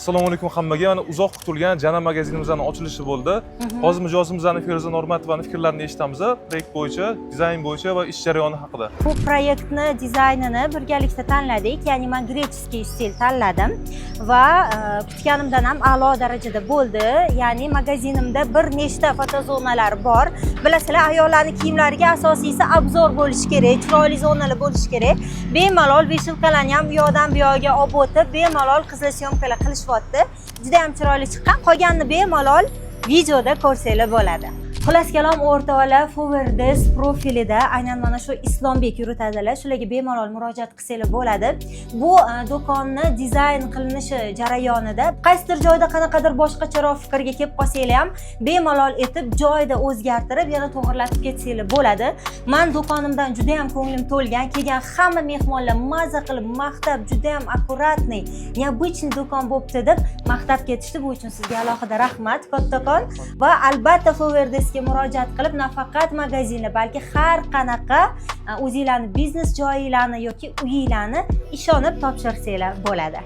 Assalomu alaykum hammaga. Mana, uzoq kutilgan Jana magazinimizni ochilishi bo'ldi. Hozir mijozimizni, Feruza Normatovani fikrlarini eshitamiz proyekt bo'yicha, dizayn bo'yicha va ish jarayoni haqida. Bu proyektni dizaynini birgalikda tanladik, ya'ni man греческий stil tanladim va kutganimdan ham a'lo darajada bo'ldi. Ya'ni magazinimda bir nechta fotozonalar bor. Bilasizlar, ayollarni kiyimlariga asosiysi обзор bo'lishi kerak, chiroyli zonalar bo'lishi kerak. Bemalol вешалка larni ham u yoqdan bu yoqqa olib o'tib, bemalol qizlar съёмка lar qilishyapti. Juda ham chiroyli chiqqan. Qolganini bemalol videoda ko'rsanglar bo'ladi. Xullas kalom, o'rtoqlar, Forwardes profilida aynan mana shu Islombek yuritadilar. Shularga bemalol murojaat qilsanglar bo'ladi. Bu do'konni dizayn qilinishi jarayonida qaysidir joyda qanaqadir boshqacharoq fikrga kelib qolsanglar ham, bemalol etib joyida o'zgartirib, yana to'g'irlatib ketsanglar bo'ladi. Man do'konimdan juda ham ko'nglim to'lgan. Kelgan hamma mehmonlar maza qilib maqtab, juda ham аккуратный, необычный do'kon bo'libdi deb maqtab ketishdi. Bu uchun sizga alohida rahmat kattakon. Va albatta Forwardesga murojaat qilib, nafaqat magazinni, balki har qanaqa o'zinglarni biznes joyinglarni yoki uyinglarni ishonib topshirsanglar bo'ladi.